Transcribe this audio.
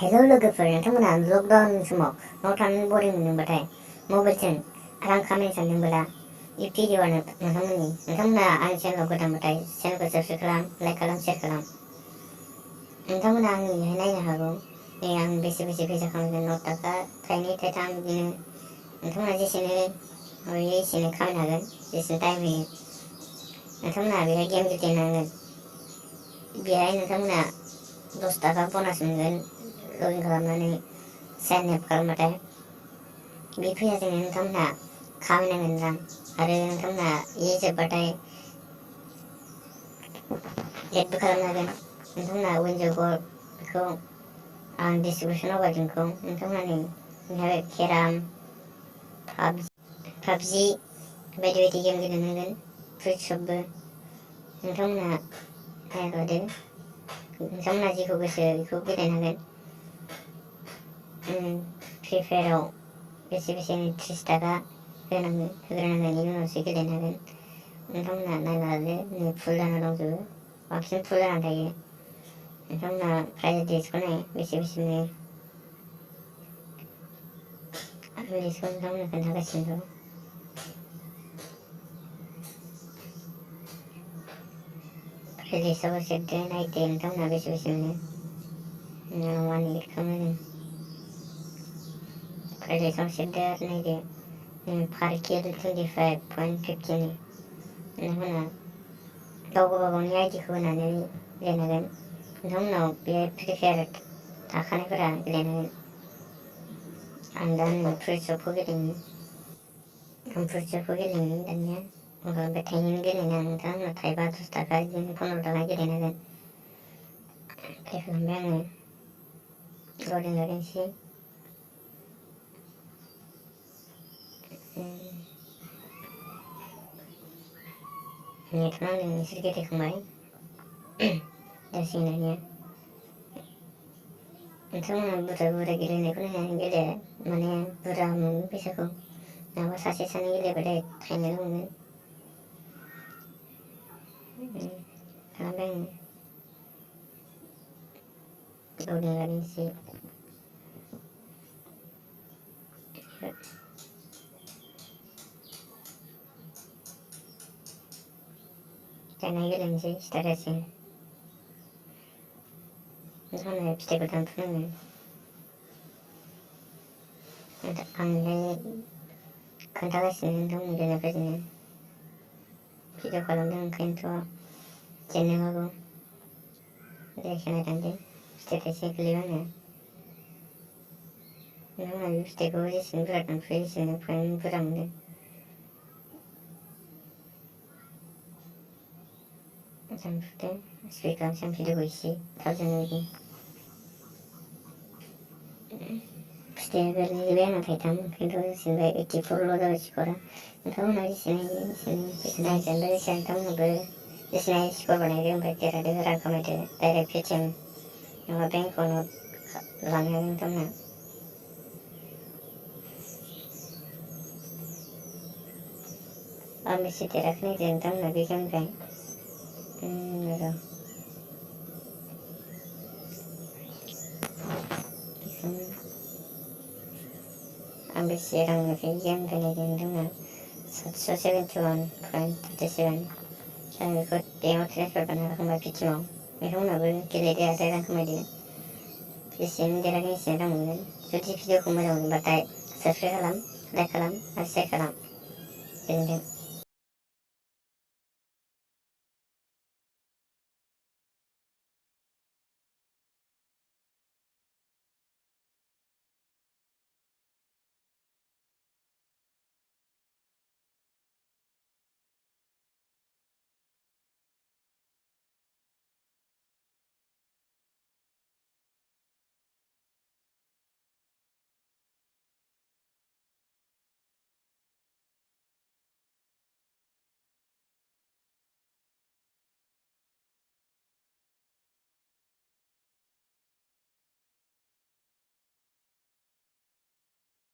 हेल' लोगोफोर, नोंथांमोना लकडाउन समाव न'आव थानानै बरिं मोनदोंबाथाय मबाइलजों रां खामायनो सानदोंब्ला इ भिडिअ'आ नोंथांमोना आंनि चेनेलाव गोदानबाथाय चेनेलखौ साबस्क्राइब खालाम, लाइक खालाम, शेयार खालाम। नोंथांमोना आंनिहाय नायनो हागौ आं बेसे फैसा खामायगोन, 9 थाखा, थाइनै, थाइथाम, बिदिनो नोंथांमोना जेसेनो हायो एसेनो खामायनो हागोन, जेसेनो टाइम होयो। नोंथांमोना बेहाय गेम गेलेनांगोन। बेहाय नोंथांमोना 10 थाखा ब'नास मोनगोन लगिन खालामनानै साइन आप खालामबाथाय। बे फैसाजोंनो नोंथांमोनहा खामायनांगोन रां, आरो नोंथांमोनहा जोब्बाथाय एडबो खालामनो हागोन। नोंथांमोनहा mwndwbaखौ आं डिसक्रिपसनाव होबाय लिंकखौ। नोंथांमोनहा बेहाय केराम, पाबजि बायदि गेम गेलेनो हागोन, फ्रुइटसबो। नोंथांमोनहा नायहरदो, नोंथांमोनहा जेखौ गोसो बेखौ गेलेनो हागोन। फ्रि फायाराव बेसे 30 थाखा होग्रोनांगोन, बेनि उनावसो गेलेनो हागोन। नोंथांमोनहा नायना लादो, नै फुल जाना दंजोबो, बांसिन फुल जानानै थायो। नोंथांमोनहा प्राइस लिस्टखौ नाय बेसे मोनो। आरो लिस्टखौ नोंथांमोननो खोन्थागासिनो दं। प्राइस लिस्टआव सेरदो, नायदो नोंथांमोनहा बेसे मोनो। वान एड खालामो। प्राइस लिस्टआव सेरदो आरो नायदो, पार किल 25.15। नोंथांमोनहा गावगावनि आइडिखौ होनानै गेलेनो हागोन। नोंथांमोननाव बे फ्रि फायार थाखानायफोरा गेलेनो हागोन। आं दा फ्रुइटसबखौ गेलेनो, दानिया बे थाइनैनि गेलेनो नोंथांमोनहा थाइबा 10 थाखा बिदिनो 15 थाखा गेलेनो हागोन। पे खालामबाय आङो, लडिंसै। नेट नांदों, नोंसोर गेलेखांबाय जासिगोन दानिया। नोंथांमोनहा बुरजा गेलेनायखौ नायनानै गेले, माने बुरजा मोनो फैसाखौ। नङाबा सासे सानै गेलेबाथाय थाइनैल' मोनो। खालामबाय आङो, लडिंसै। दानिया गेलेनोसै, स्टार्ट जासिगोन। नोंथांमोनहा फिथाइखौ दानफुनांगोन। आंहाय खोन्थागासिनो नोंथांमोन गेलेनायफोरजोंनो भिडिअ खालामदों, ओंखायनोथ' जेननो हागौ। जायखिया दानदो, फिथाइ थाइसे गोलैबा आङो। नोंथांमोनहा बे फिथाइखौ जेसेनो बुरजा दानफुयो एसेनो पइन्ट बुरजा मोनो। दानफुदो, स्पिड खालामसै आं भिडिअखौ एसे थाब जानाय बायदि। फिथाइया गोलैबाय आंना थाइथाम, ओंखायनोथ' जेसेबाय 84ल' जाबाय स्क'रा। नोंथांमोनहा जेसेनो हायो एसेनो फैसा नायजानो जायखिया नोंथांमोनहाबो जेसेनो हायो स्क'र बानायदो, ओमफ्राय देरहादो, रां खामायदो। डाइरेक्ट पेटिएम नङाबा बेंक एकाउन्टआव लानो हागोन नोंथांमोनहा। आं बेसे देराखै नायदो नोंथांमोनहा बे गेमनिफ्राय। र' आं बेसे रां मोनखो गेमनिफ्राय नायदो नोंथांमोनहा। 771.37। आं बेखौ बेंकआव ट्रेन्सफार बानायना लाखांबाय पेटिएमआव। नोंथांमोनहाबो गेलेदो आरो रां खामायदो। जेसेनो देरहागोन एसेनो रां मोनगोन। जुदि भिडिअखौ मोजां मोनबाथाय साबस्क्राइब खालाम, लाइक खालाम आरो शेयार खालाम। गोजोन्थों।